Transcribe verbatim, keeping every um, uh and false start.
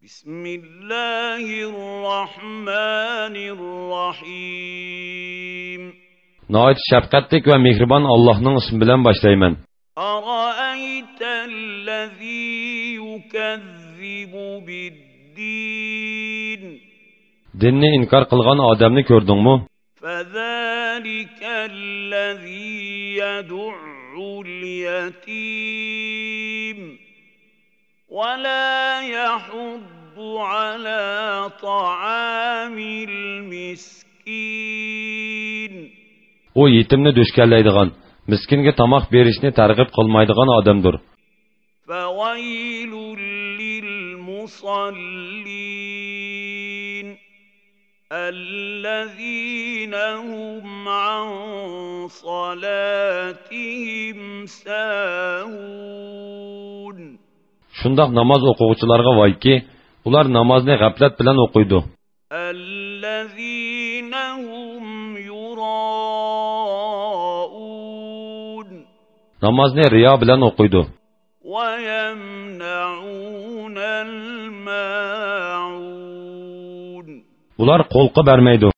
بسم الله الرحمن الرحيم. ناھايىتى شەپقەتلىك ۋە مېھرىبان ئاللاھنىڭ ئىسمى بىلەن باشلايمەن. أرأيت الذي يكذب بالدين. دىننى ئىنكار قىلغان ئادەمنى كۆردۈڭمۇ؟ فذلك الذي يدع اليتيم ولا يحض على طعام المسكين. ئۇ يېتىمنى دۈشكەنلەيدىغان، مىسكىنگە تاماق بېرىشنى تەرغىب قىلمايدىغان ئادەمدۇر. فويل للمصلين الذين هم عن صلاتهم ساهون. شۇنداق ناماز ئوقۇغۇچىلارغا ۋايكى، ئۇلار نامازنى غەپلەت بىلەن ئوقۇيدۇ. الذين هم يراءون. نامازنى رىيا بىلەن ئوقۇيدۇ. ويمنعون الماعون. ئۇلار قولقا بەرمەيدۇ.